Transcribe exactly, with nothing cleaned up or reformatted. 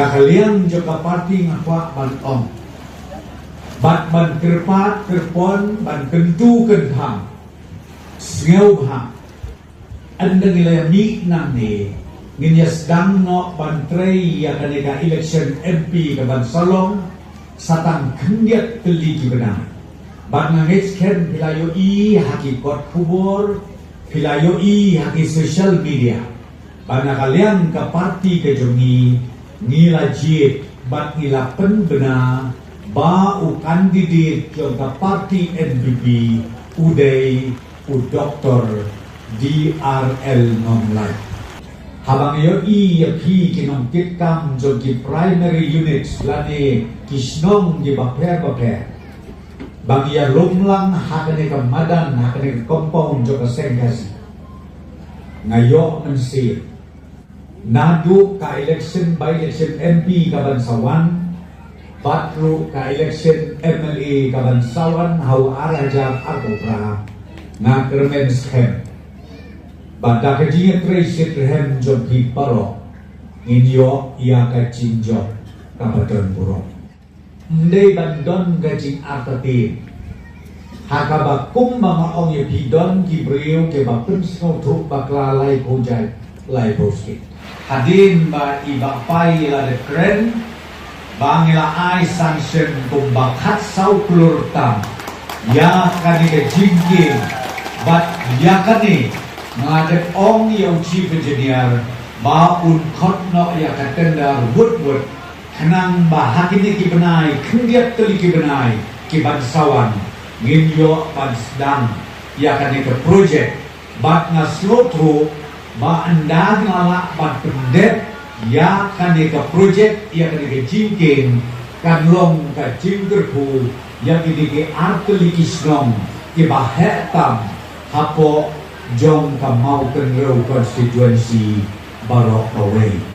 Ka liang jong ka parti nga kwah ban ong bad ban kyrpad kyrpon ban kyntu kyntham, sngewbha ynda ngi la mih nangne ngin ïa sdang noh ban trei ïa kane ka election M P ka ban sa long sa tang khyndiat tylli ki bnai. Bad nga ngeit skhem phi la ïohi ha ki kot khubor, phi la ïohi ha ki social media ba na ka liang ka parti ka jong ngi, ngi la jied bad ngi la pynbna ba u candidate jong ka parti N P P u dei u Doktor D R L Nonglait. Haba ngi ïohi ïa phi ki nongkitkam jong ki primary units lane ki shnong ki bapher bapher ba ngi ïa lum lang ha kane ka madan, ha kane ka compound jong ka Seng Khasi, nga ïoh mynsiem naduh ka election, by election M P ka ban sa wan bad ruh ka election M L A ka ban sa wan ha u ar hajar arphew phra, nga kyrmen skhem ba da ka jingïatrei shitrhem jong phi baroh ngin ïoh ïa ka jingjop ka ba don burom. Ym dei ban don ka jingartatien ha kaba, kumba nga ong ïa phi, don ki briew kiba pynsngewthuh bakla laiphew jait laiphew skit. Hadien ba i Bah Pai la dep kren ba ngi la ai sanction kumba khatsaw klur tam ïa kane ka jingkieng, bad ïa kane nga dep ong ïa u Chief Engineer ba un khot noh ïa ka tender wut wut, khnang ba ha kine ki bnai, khyndiat tylli ki bnai ki ban sa wan, ngin ïoh ban sdang ïa kane ka projek. Bad nga sngewthuh ba ynda ngi la lah ban pyndep ïa kane ka projek, ïa kane ka jingkieng, kan long ka jingkyrkhu ïa kine ki artylli ki shnong kiba heh tam hapoh jong ka Mawkynrew constituency baroh kawei.